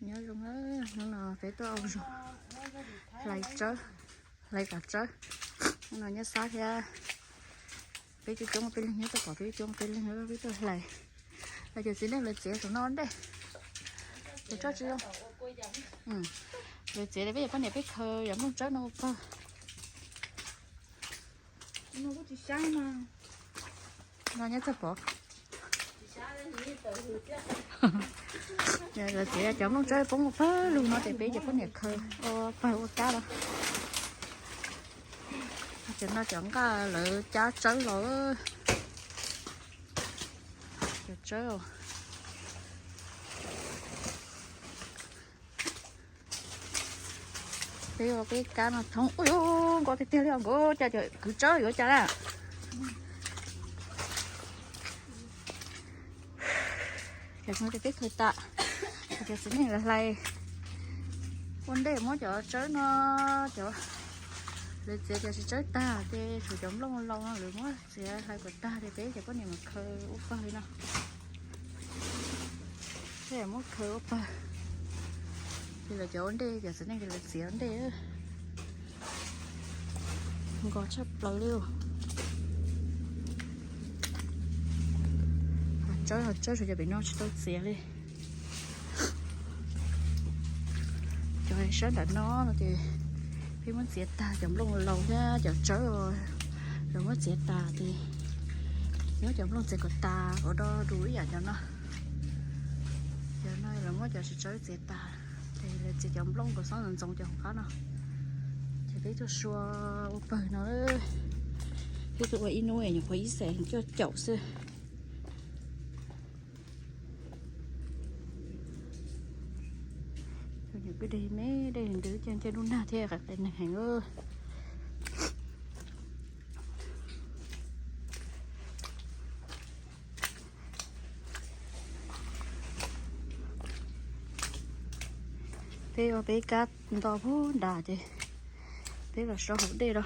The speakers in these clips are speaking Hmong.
Nyob zoo, hnub no peb tuaj ua zog hlais tsawb, hlais kom tsawb. Hnub no nyob Xab thiab peb coob coob peb leeg, nyob toj pom peb coob peb leeg, peb tuaj hlais. Los cov txiv neej lawv txiav saum no ntej, cov tsawb tsis zoo. Lawv txiav li peb cov poj niam peb khaws cov nplooj tsawb no ua pawg. No nyob txog pov. Lawv txiav cov nplooj tsawb poob ua pawg lug no ces peb cov poj niam khaws ua pawg ua kab los. Cov no cov nqaj lawv cab tsawb los. Cov tsawb. Peb ua peb kab no thoob. Ui, nkos tiag tiag li os, nkos cas cov kwv tsawb yuav cas na. Cov no ces peb khaws tas, cov txiv neej lawv hlais ua ntej muab cov tsawb no, cov lawv txiav cov tsis tsawb tag ces tshuav cov nplooj laus no lawv muab txiav hlais kom tag ces peb cov poj niam mas khaws ua pawg li no. Peb muab khaws ua pawg. Ces lawv cov ua ntej, cov txiv neej ces lawv txiav ua ntej. Nkos tshaj plaws li. Tsawb, tsawb tshuav cov pem no tsis tau txiav li. Cov sab nram no no ces peb muab txiav tag, cov nplooj laus thiab cov tsawb los muab txiav tas ces muab cov nplooj txiav kom tas kom do dus ib yam cov no. Cov no lawv muab cov tsis tsawb txiav tas, ces lawv txiav cov nplooj kom xob ntxoov ntxoov cov hauv qab no. Ces peb tuaj sua ua pawg no, peb tuaj ua ib hnub nyuam qhuav ib xees cuaj caum xwb. Nyuam kwj deg me dej ntws, nce nruab nag thiab qas qas neeg heev. Peb ua peb kab nto puag nrad ces peb los so hauv dej no,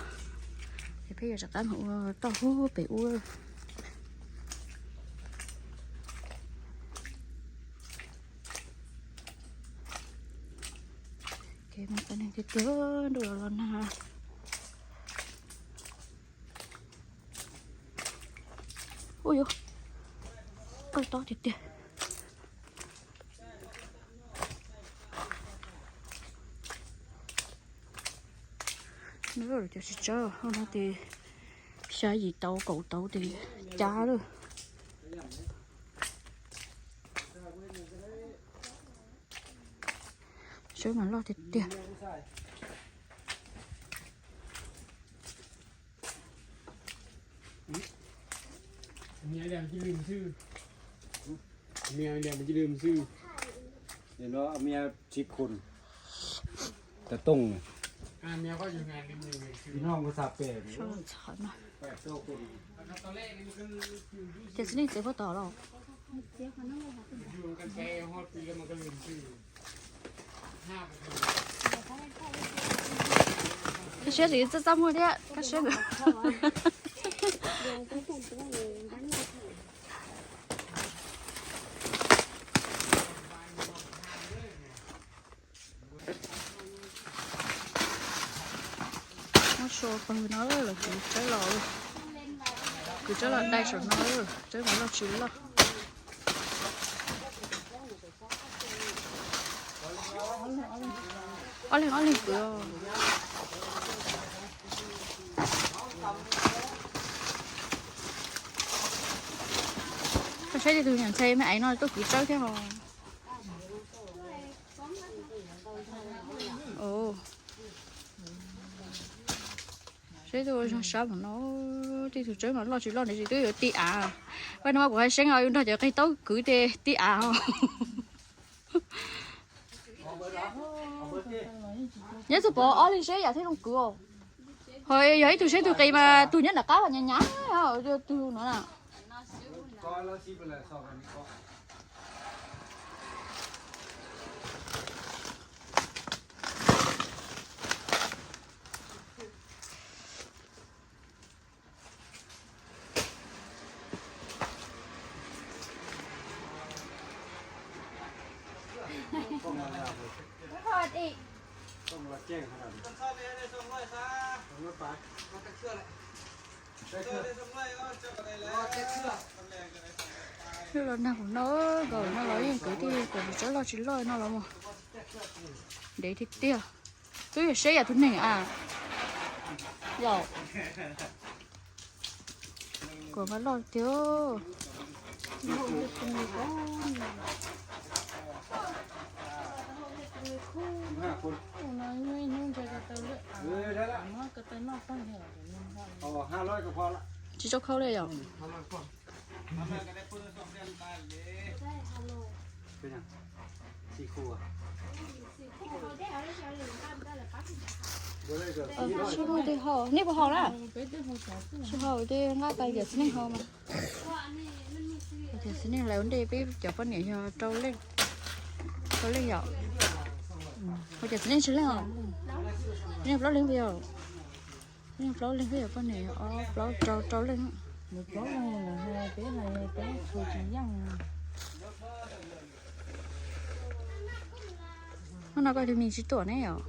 ces peb yuav rov qab mus ua toj puag pem ub. Kev mas qas neeg tiag tiag, ntuj los los nag. Ua yuav, qawj tob tiag tiag. Cov tsis tsawb no ces xya yim tauv kaum tauv ces cab lawm. Tsawb mas loj tiag tiag. Ces txiv neej txiav puag tod los? Koj siab tsis txaj txaj muag thiab koj siab ntawd. Muab sua pawg no los kwv tsawb los, kwv tsawb los dai saum no, tsawb mas loj tsis loj. Ob leeg ob leeg kwv. Koj saib tej tug niam ntxhais me aiv no tuaj kwv tsawb thiab hos. Saib tuaj zog sab mas no, tej tug tsawb mas loj tsis loj ne, tsis twb yuav ti av. Paj no kuv hais seeb os, yus nrog cov qig taub kwv ces ti av os. Nyob txog pov ob leeg seb yam thiaj zoo kwv os. Ho yog ib tug seb tug qis mas tus nyob nram qab mas nyav nyav, tus no na. Los nag kuv no, nkaus no los yeej kwv tij kuv tsis txawj loj tsis loj no los mas ntev tiag tiag. Twb yog seb yam tus neeg a, yom. Kuv mas loj tiag. Tsis tau khau li yom. Sib muaj tej haus, nej puas haus na? Sib haus tej nqa pais cov txiv neej haus mas. Cov txiv neej lawv ua ntej peb cov poj niam yog rau leej, rau leej yom. Ua cov txiv neej tsawg leej os? Txiv neej plaub leeg peb yog, txiv neej plaub leeg peb yog poj niam ob plaub rau rau leej. Plaub leeg peb hais peb tsis yeej. Hnub no koj tus mis tsis tuaj ne yom?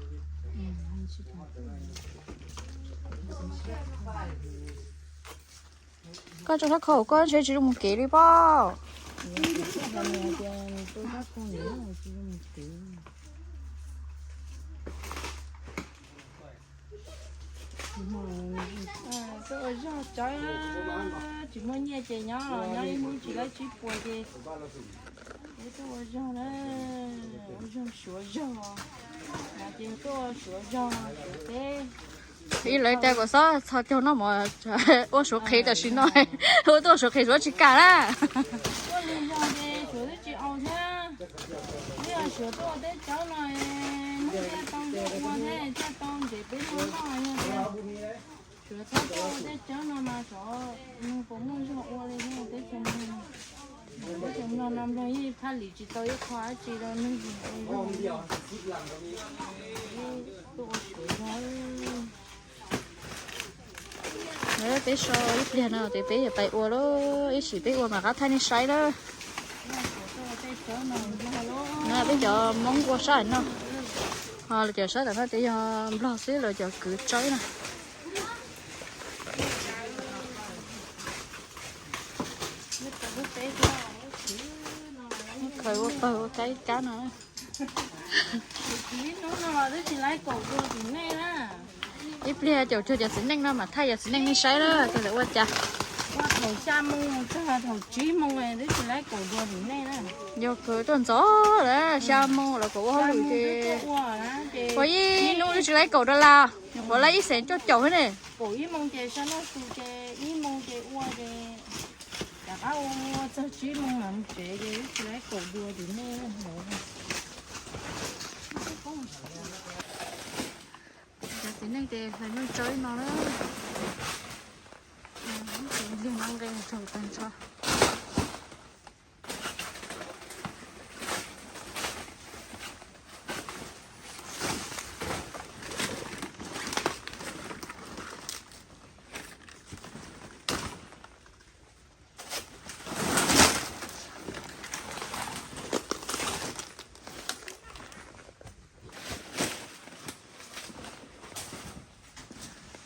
Koj tso sab khau koj ntshe tsis zoo mus kev li pab. Tuaj ua zog tsawv, tsis muaj nyiaj ces nyob nyob ib hnub tsis laib tsib puas ces peb tuaj ua zog na, ua zog suav zog, ces tuaj suav zog suav teb. Ib lawv tias kom txhob txhos caug noj mov, ua suav qhev tam sim no, ua tuaj suav qhev suav tsis kam na. Tuaj ua zog ces suav twb tsis au thiab, twb yog suav tuaj ua teb tsawb no, hnub thiaj tau zog ua thiab thiaj tau ntsev peb muaj noj yog tias suav txhob tuaj ua teb tsawb no mas xyov puas muaj zog ua li thiab teb chaws Nplog. Teb chaws Nplog no Nplog yeej thaj lim tsis tau ib qho dab tsi rau neeg ua zog li. Tuaj ua suav zog. Peb so ib pliag no ces peb yuav pais ua lawm, ib sim peb ua mam rov qab thaij nej saib na. No peb cov Hmoob ua sab no, ho lawv cov sab tom no ces yog Nplog xwb, lawv cov kwv tsawb na. Khaws ua pawg ua kab ib kab no. Ib pliag caum cuag cov txiv neej no mam thaij cov txiv neej nej saib na, kawg lawv ua cas. Ua thaum xya moo txog thaum tsib moo twb tsis laib kaum dua tim nej na. Yog kawg tuaj ntxov lawm, xya moo lawv kom ua hauj lwm ces ua ib hnub twb tsis laib kaum dollar, nyuam qhuav laib ib xees cuaj caum xwb ne. Kaum ib moo ces sab noj su ces ib moo ces ua ces rov qab ua txog tsib moo mam mus tsev ces twb tsis laib kaum dua tim nej. Cov txiv neej ces hlais nplooj tsawb no na. Ib tug ntxhais no nqe tsaug tag nrho.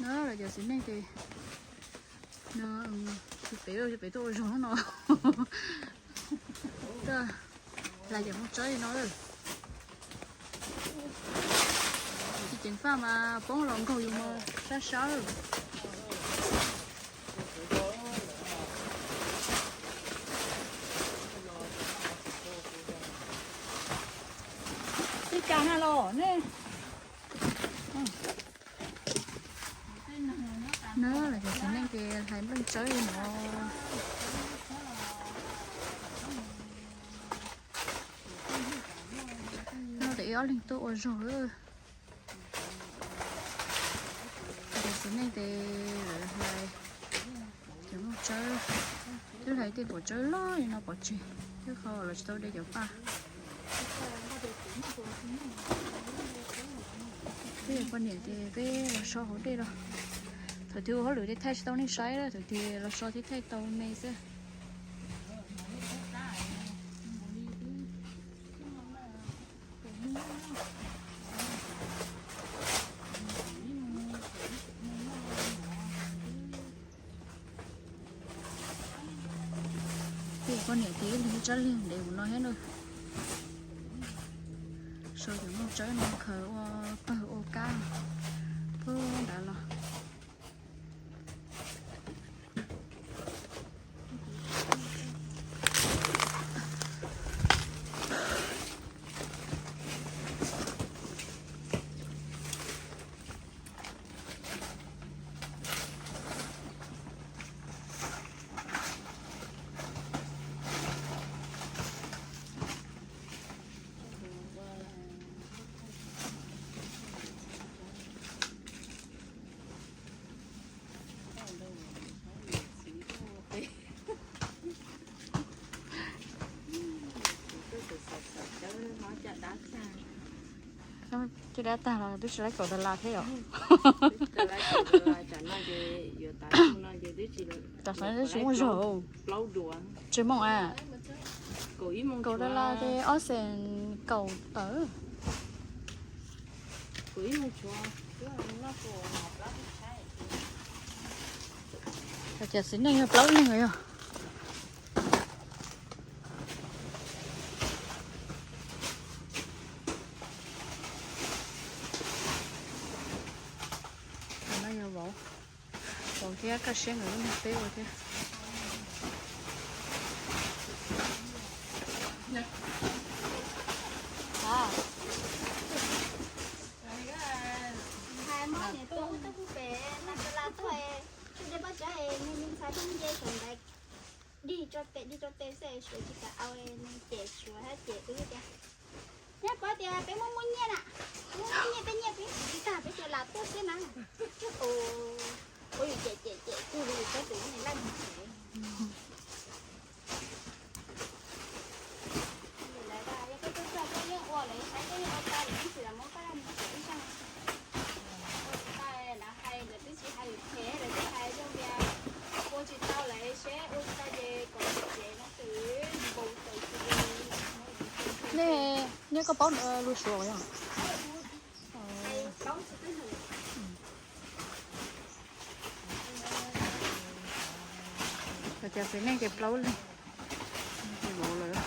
No lawv cov txiv neej ces no, peb, peb tuaj ua zog no. Tuaj hlais cov nplooj tsawb li no. Tsis ceev faj mas poob los nkaug yus mas sab sab. Ib kas na los ne. No lawv cov txiv neej ces hlais nplooj tsawb li no. No ces ib ob leeg tuaj ua zog. Cov txiv neej ces lawv hlais cov nplooj tsawb, twb hlais tej puas tsawb loj li no pov tseg, twb qhov lawv tsis tau de cov paj. Peb poj niam ces peb los so hauv dej los. Thaum twg ua hauj lwm ces thaij tsis tau nej saib, thaum twg los so thiab thaij tau me xwb. Peb poj niam ces ib leeg ib tsob liag ntev ua no thiab na. Sau cov nplooj tsawb no khaws ua pawg ua kab puag nrad los. Caj dab tag los twb tsis laib kaum tas las thiab yom. Tam sim no twb tsis muaj zog, tsis moos a. Kaum tas las ces ob xees kaum tawm. Cov txiv neej yog plaub leeg yog. Tam no yog vauv, vauv thiab Kaj Siab nkawd lub neej peb ua thiab. Hais mob niam tuaj wb tuaj pub pem noj tas las tuaj, tsuj dej paj tsav es nws ntxhais pheej nce saum ntaiv dig tso pem dig tso pem xwb, suav tsis kam au, nws cem suav thiab cem wb tias, neb paub tias peb muaj muaj nyiaj na, muaj muaj nyiaj tej nyiaj peb tsis tag peb cia lam tuaj xwb na. Ua yus cem cem cem tug li yus txhob tus ib leej. Lawv tias yog koj tuaj txog koj yeej ua lawv saib koj yeej ua tau lawm ib txhis los muab koj mus tsev ib zaug. Ua tsis tau lawv hais lawv twb tsis hais lus phem, lawv twb hais zoo tias ua tsis tau lawv seb ua tsis tau ces kom mus tsev no xwb, npau taws xwb li. Nej, nej koj paub lus Suav yog? Hais paub tsis tau. Cov txiv neej ces plaub leeg, ces vauv lawm.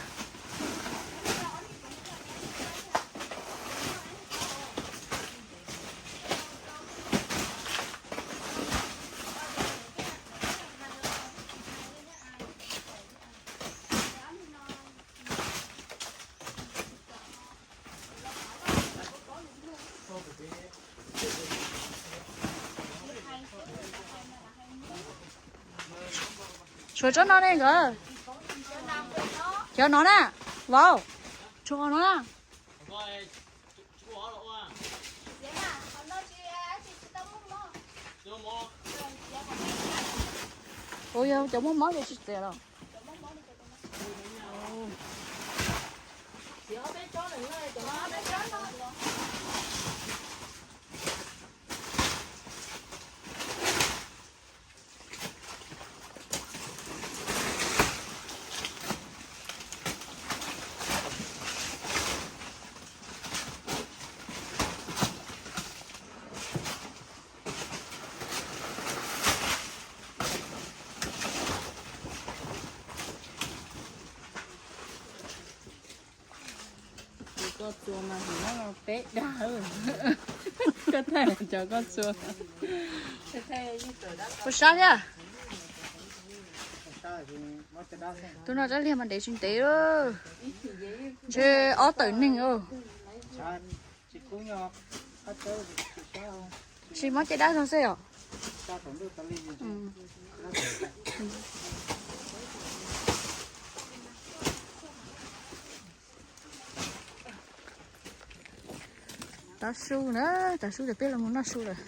Suav tsob no ne nkawd? Cov no na, vauv, tsob no na. Ua yog cov muaj mob ces tsis txiav los? Tus koj txua mas hnub no peb dag. Koj thaij cov koj txua. Puas sab thiab? Tus no tsob liag mas ntev tsis ntev. Ntshe ob tawm neeg. Tsis mob caj dab zog xwb os. Tav su na, tav su ces peb los mus noj su lawm.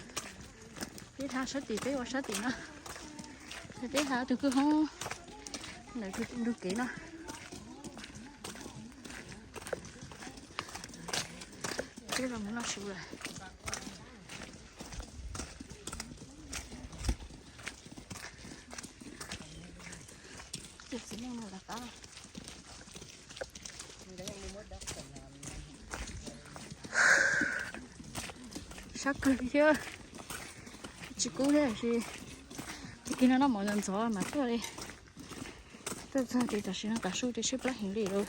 Peb hla sab tim, peb ua sab tim no. Peb hla tus kwj hoob ntawm ntug kev no. Peb los mus noj su lawm. Cov txiv neej no lawv qab. Tshab kawg li thiab. Tsis kub thiab tiam sis tag kis no noj mov ntxov ntxov mas tuaj li. Tuaj txog ces tam sim no tav su ces tshaib plab heev li lawm.